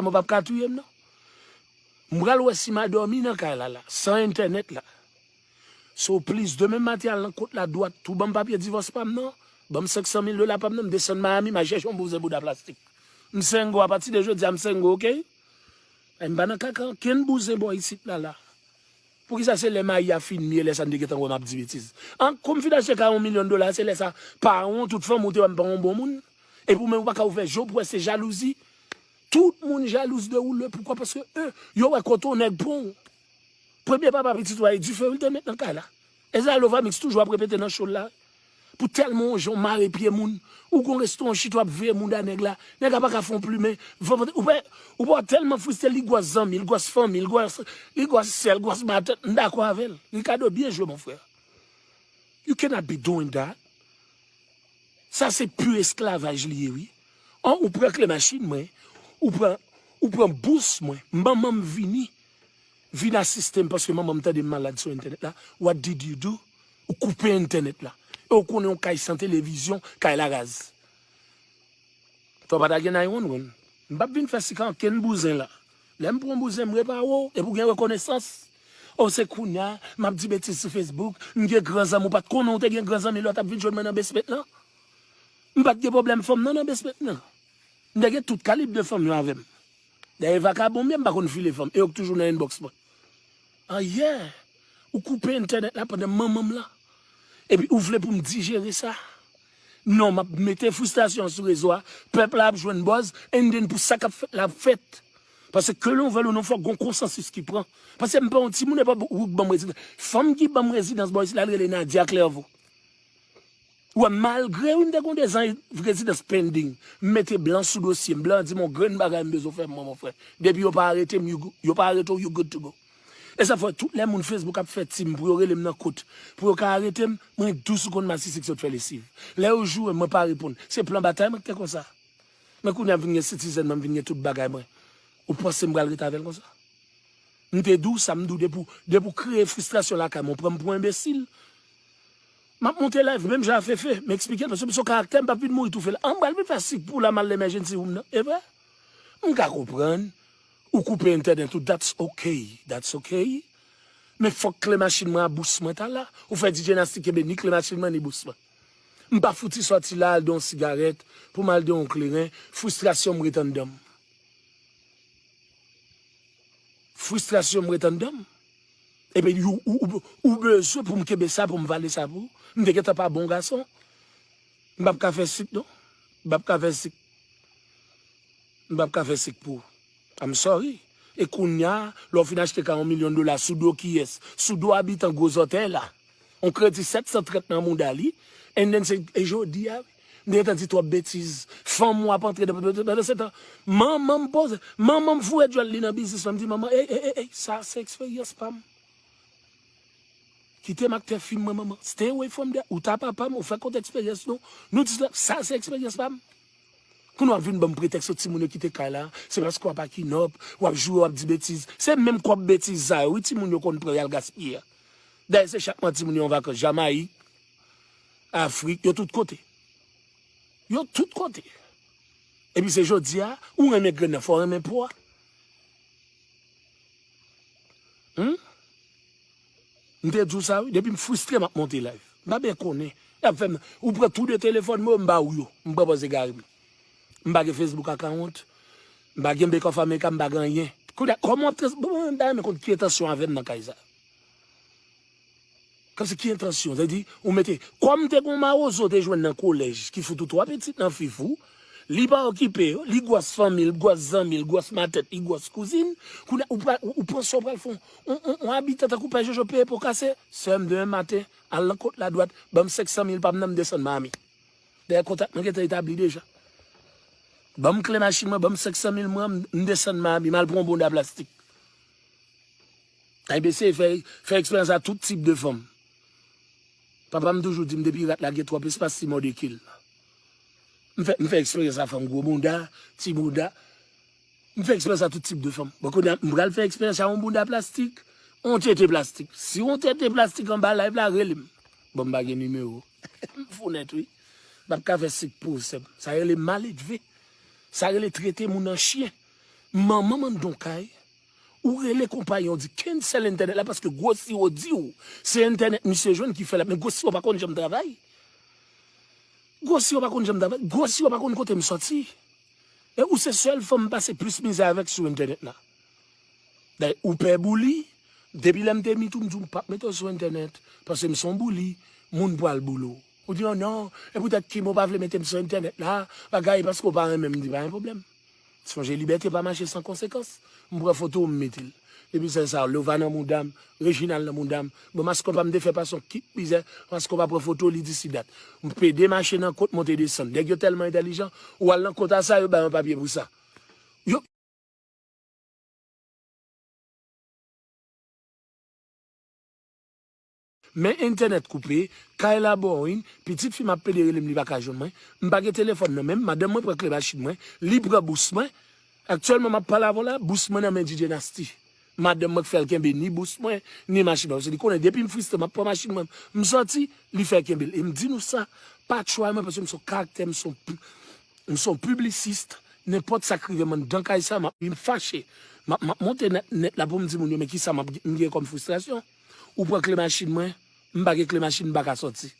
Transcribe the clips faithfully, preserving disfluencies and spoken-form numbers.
Mwen p ap ka touye m non. M pral wè si m a dòmi nan kay la la, san entènèt la. So please, demen maten al nan kot la dwat, tou ban m papye divòs pa m nan, ban m senk san mil dola pa m nan, m desann Miami, m al chèche yon bouzen bouda plastik. M sengo, apati de jodi a m sengo, oke? M pa nan kaka ankenn bouzen bò isit la la. Poukisa se lè mayi a fin mye, lè sa n te gentan wè m ap di betiz? An, kou m fin achte kay yon milyon dola, se lè sa, pa wont, tout fanmi w te wè m pa yon bon moun. Epi ou menm ou pa ka ouvè je w pou wè se jalouzi. Tout moun jalouz de ou, le poukwa? Paske e, yo wè kote w nèg pran w. Premye papa pitit ou a, e dife wi l te met nan kay la. E sa Lovamix toujou ap repete nan show l la. Pou tèlman yon jan w mare pye moun, ou gon restoran w chita w ap veye mouda nèg la, nèg la pa ka fè yon plimen. Ou pa, ou pa tèlman fristre, li gwòs zanmi, li gwòs fanmi, li gwòs, li gwòs sè, li gwòs matant, m dakò avè l. Ricardo byen jwe, mon frè. You cannot be doing that. Sa se pi esklavaj li ye, wi. An, ou pran kle machin mwen, ou pran, ou pran bous mwen, manman m vini, vin asiste m paske manman m tande m malad sou entènèt la. What did you do? Ou koupe entènèt la. E ou konnen yon kay san televizyon, kay la raz. Fò pa ta gen nine one one. M p ap vin fè sik ankenn bouzen la. Lè m pran bouzen, m repare w, epi w gen rekonesans. O, se kounya, m ap di betiz sou Facebook, m gen gran zanmi, ou pa t konnen w te gen gran zanmi lè w t ap vin jwenn mwen nan basement lan. M pa t gen pwoblèm fanm nan nan basement lan. M te gen tout kalib de fanm yo avè m. Dayè vakabon m ye, m pa konn file fanm, e yo k toujou nan inbox mwen. An, yeah, ou koupe entènèt la pandan manman m la. Epi ou vle pou m dijere sa? Non, m ap mete fristrasyon an sou rezo a. Pèp la ap jwenn buzz, and then pou sa k ap fèt la ap fèt. Paske ke lon vle ou non, fòk gon konsansis ki pran. Paske m pa yon timoun, e pa ou k ban m rezidans. Fanm ki ban m rezidans bò isit la, l rele Nadia Clerveau. Ou wè, malgre wi m te gon dezan rezidans pending, m mete blan sou dosye m, blan an di m yon grenn bagay m bezwen fè pou mwen, mon frè. Depi yo pa arete m, you go- yo pa arete w, you good to go. E sa fè tout lè moun Facebook ap fè tim pou yo rele m nan kout, pou yo ka arete m, mwen dous ou konn masisi k sot fè lesiv. Lè yo joure m, mwen pa reponn. Se plan batay mwen ki te konsa. Men kounye a m vin gen citizen mwen, m vin gen tout bagay mwen. Ou panse m pral rete avè l konsa? M te di w sa, m di w depi w, depi w kreye fristrasyon lakay mwen, ou pran m pou enbesil. M ap monte live, menm jan a Fefe, m eksplike l, paske m se yon karaktè, m p ap vin mouri toufe la. An, m pral vin fè sik pou la, m al nan emergency room nan. E vre? M ka konprann. Ou koupe entènèt ou, that's okay, that's okay. Men fòk kle machin mwen a bous mwen ta la. Ou fè DJ Nasty kenbe ni kle machin mwen, ni bous mwen. M pa fouti sòti la, al de yon sigarèt, pou m al de yon kleren, fristrasyon m ret anndan m. Fristrasyon m ret anndan m. Epi ou, ou, ou, ou bezwen pou m kenbe sa, pou m vale sa pou ou. M te gentan pa bon gason. M p ap ka fè sik, non. M p ap ka fè sik. M p ap ka fè sik pou ou. I'm sorry. E kounye a, lè w fin achte kay yon milyon dola, sou do kiyès? Sou do abitan gwo zòtèy la. On kredi sèt san trant nan mouda li. And then se, e jodi a, wi. M te gentan di twòp betiz. Fanm w ap antre nan, pandan se tan, manman m poze, manman m foure djòl li nan biznis mwen. M di, "Manman, ey, ey, ey, ey, sa se eksperyans pa m. Kite m ak tè fim mwen, manman. Stay away from there. Ou ta papa m, ou fè kont eksperyans nou. Nou di sa, sa se eksperyans pa m." Kounye a w ap vin ban m pretèks yo, timoun yo kite kay la, se paske w ap akinòp, w ap joure, w ap di betiz. Se menm kòb betiz sa yo, wi, timoun yo konn pran y al gaspiye a. Dayè, se chak mwa timoun yo an vakans, Jamayik, Afrik, yo tout kote. Yo tout kote. Epi se jodi a, ou renmen grenn nan, fò w renmen po a. Hmm? M te di w sa, wi. Depi m fristre, m ap monte live. M pa byen konnen. Y ap fè m, ou pran tou de telefòn mwen, m ba ou yo. M pran pòz egare m. M pa gen Facebook account. M pa gen Bank of America, m pa gen anyen. Kounye a, kòman w ap trans-, bon, m ta renmen konn ki entansyon avè m nan kay sa. Kòmsi ki entansyon, sa vle di, ou mete, kòm te gon mawozo te jwenn nan kolèj, ki fout ou twa pitit nan fif ou, li pa okipe yo, li gwòs fanmi l, gwòs zanmi l, gwòs matant, li gwòs kouzin, kounye a, ou pral, ou, ou pran sa, ou pral fè yon, yon, yon, yon abitan tankou Pè Jojo peye po kase, sè m, demen maten, al nan kont la dwat, ban m senk san mil pa m nan, m desann Miami. Dayè, kontak mwen gentan etabli deja. Ban m kle machin mwen, ban m senk san mil mwen, m desann Miami, m al pran yon bonda plastik. Ay, m eseye fè, fè eksperyans a tout tip de fanm. Papa m toujou di m, depi rat la gen twòp espas, li mòde ke l. M fè, m fè eksperyans a fanm gwo bonda, ti bonda. M fè eksperyans a tout tip de fanm. Bon, kounye a, m pral fè eksperyans a yon bonda plastik, yon tete plastik. Si yon tete plastik anba live la, rele m. Bon, m pa gen nimewo. M fou nèt, wi. M p ap ka fè sik pou ou, sè m. Sa rele maledve. Sa rele trete moun an chyen. Manman m anndan yon kay, ou rele konpayi an, ou di cancel entènèt la paske gwo siwo di w se entènèt misye jwenn ki fè l ap, men gwo siwo pa konn janm travay. Gwo siwo pa konn janm travay. Gwo siwo pa konn kote m sòti. E ou se sèl fanm m pase plis mizè avèk sou entènèt la. Dayè, ou pè bouli, depi lè m te meet ou, m di w m p ap mete w sou entènèt, paske m se yon bouli, moun pral boule w. Ou di, "Oh non, e poutèt Kim ou pa vle mete m sou entènèt la, bagay, paske w pa renmen m." M di, "Pa gen pwoblèm." Sonje, libète pa mache san konsekans. M pran foto w, m mete l. Depi sèl sa, Lova nan mouda m, Reginald nan mouda m. Bon, maskò pa m te fè pase yon kit mizè, maskò pa pran foto, li di si dat. M pede mache nan kot, monte desann. Nèg yo tèlman entèlijan, ou al nan kot a sa, yo ba yon papye pou sa. Yo Men entènèt koupe, kay la boring, pitit fi m ap pede rele m, li pa ka jwenn mwen. M pa gen telefòn nan men m, madanm mwen pran kle machin mwen, li pran bous mwen. Aktyèlman, m ap pale avè w la, bous mwen nan men D J Nasty. Madanm mwen k fè l kenbe ni bous mwen, ni machin mwen. Paske li konnen depi m fristre, m ap pran machin mwen, m sòti, li fè kenbe l. E m di nou sa, pa try mwen, paske m se yon karaktè, m se yon pi-, m se yon piblisist. Nenpòt sa k rive m anndan kay sa, m ap, m fache. M ap, m ap monte nèt, nèt la pou m di moun yo, men kisa m ap, m gen kòm fristrasyon. Ou pran kle machin mwen, m pa gen kle machin, m pa ka sòti.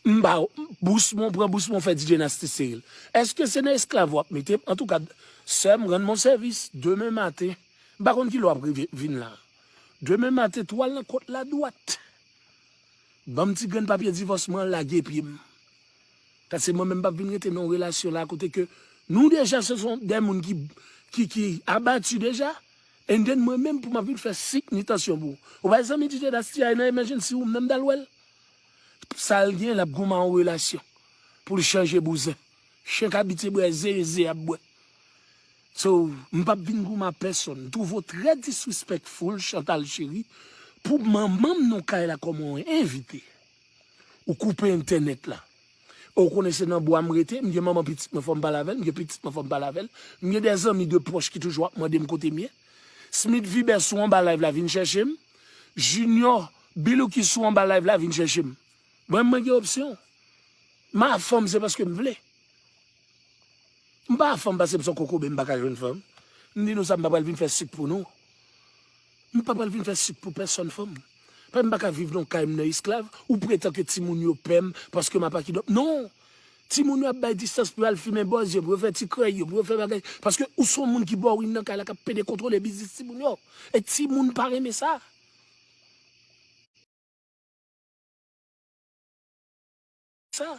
M ba w, bous mwen, pran bous mwen, fè D J Nasty sere l. Èske se nan esklav w ap mete m? Antouka, sè m, rann mwen sèvis, demen maten, m pa konn kilè w ap rive vin la. Demen maten, tou al nan kot la dwat. Ban m ti grenn papye divòs mwen, lage pye m. Paske mwen menm m p ap vin rete nan yon relasyon la kote ke nou deja se son de moun ki, ki, ki abati deja. And then mwen menm pou m ap vin fè sik ni tansyon pou ou. Ou pa zanmi D J Nasty a nan emergency room nan m t al wè l. Sa l gen, l ap goumen an relasyon. Pou l chanje bouzen. Chen k abitye bwè zeze ap bwè. So, m p ap vin goumen a pèsonn. M twouve w trè disrespectful, Chantal cheri, pou manman m nan kay la kòman w envite. Ou koupe entènèt la. Ou konnen se nan bwa m rete, m gen manman pitit mwen fò m pale avè l, m gen pitit mwen fò m pale avè l. M gen de zanmi de pwòch ki toujou ap mande m kote m ye. Smith Vibert sou anba live la vin chèche m. Junior Bilouki sou anba live la vin chèche m. Mwen, mwen gen opsyon. M a fanm se paske m vle. M pa fanm paske m se yon kokobe, m pa ka jwenn fanm. M di nou sa, m pa pral vin fè sik pou nou. M pa pral vin fè sik pou pèsonn fanm. Paske m pa ka viv nan kay m nan esklav, ou pretan ke timoun yo pè m paske m apa kidòp. Non! Timoun yo ap bay distans pou yo al fimen bòz yo, pou yo fè ti krèy yo, pou yo fè bagay. Paske ou se yon moun ki boring nan kay la, k ap pede kontwole biznis timoun yo. E timoun pa renmen sa. Sa.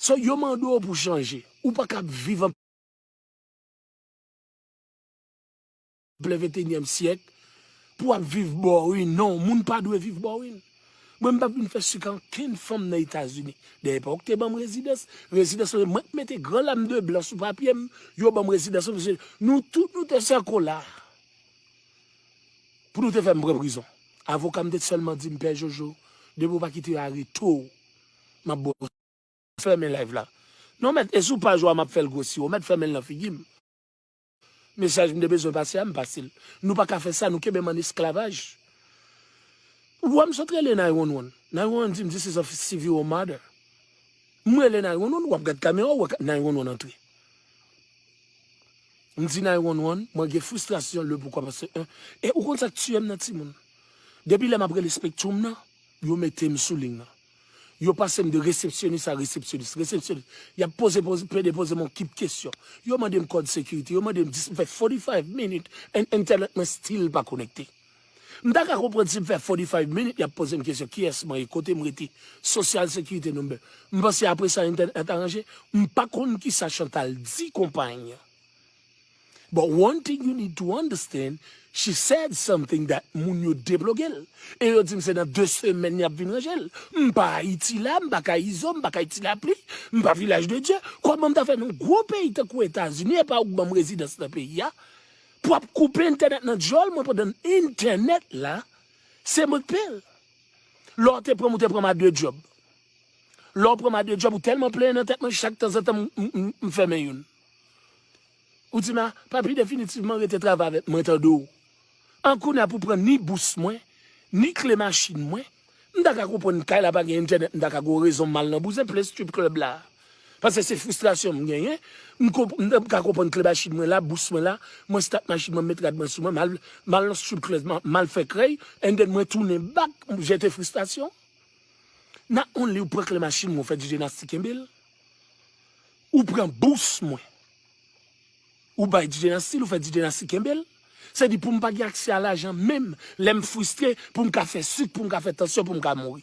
So, yo mande w pou chanje. Ou pa ka ap viv an plen venteyinyèm syèk pou w ap viv boring. Non, moun pa dwe viv boring. Mwen, m p ap vin fè sik a okenn fanm nan Etazini. Dayè, epòk te ban m rezidans, rezidans lan, mwen k mete gran lam de blan sou papye m, yo ban m rezidans lan, paske nou tout nou te sèko la. Pou nou te fè m pran prizon. Avoka m te sèlman di m, "Pè Jojo, depi w pa kite yo arete w, m ap ba w." Fèmen live la. Non, mèt, e sou paj ou a m ap fè l gwo siwo, mèt fèmen l nan figi m. Mesaj m te bezwen pase a, m pase l. Nou pa ka fè sa, nou kenbe m an esklavaj. Ou wè m sot rele nine one one. Nine one one di m, "This is a civil matter." M rele nine one one, w ap gad kamera, w wè nine one one antre. M di nine one one, mwen gen fristrasyon, le poukwa, paske, en, e ou konn sa k tiye m nan timoun? Depi lè m ap rele Spectrum nan, yo mete m sou liy nan. Yo pase m de resepsyonis a resepsyonis, resepsyonis. Y ap poze, poze, pede poze m yon kip kesyon. Yo mande m kòd sekirite, yo mande m dis, m fè forty-five minit, en-, entènèt mwen still pa konekte. M ta ka konprann si m fè forty-five minit, y ap poze m kesyon, kiyès mwen ye, kote m rete, social security number. M panse apre sa, entènèt aranje. M pa konn kisa Chantal di konpayi an. But one thing you need to understand, she said something that moun yo debloke l. E yo di m se nan de semèn y ap vin ranje l. M pa Ayiti la, m pa ka Izo, m pa ka Ti Lapli, m pa Vilaj de Dye. Kòman m ta fè nan gwo peyi tankou Etazini, e pa ou k ban m rezidans nan peyi a? Pou ap koupe entènèt nan djòl mwen pandan entènèt la, se mwen k peye l. Lè w te pran m, ou te pran m a de djòb. Lè w pran m a de djòb, ou tèlman plenyen nan tèt mwen, chak tanzantan m, m, m, m fèmen youn. Ou di m, "A, papi, definitivman, rete travay avè m, mwen tande w." An kounye a pou pran ni bous mwen, ni kle machin mwen, m ta ka konprann kay la pa gen entènèt, m ta ka gen rezon m al nan bouzen plen strip club la. Paske se fristrasyon m genyen. M konp- m ka konprann kle machin mwen la, bous mwen la, mwen stat machin mwen, met rad mwen sou mwen, m al, m al nan strip club, m al fè krèy, and then mwen tounen back, m jete fristrasyon. Not only ou pran kle machin mwen, ou fè D J Nasty kenbe l, ou pran bous mwen. Ou bay D J Nasty l, ou fè D J Nasty kenbe l. Se di pou m pa gen aksè a lajan menm, lè m fristre, pou m ka fè sik, pou m ka fè tansyon, pou m ka mouri.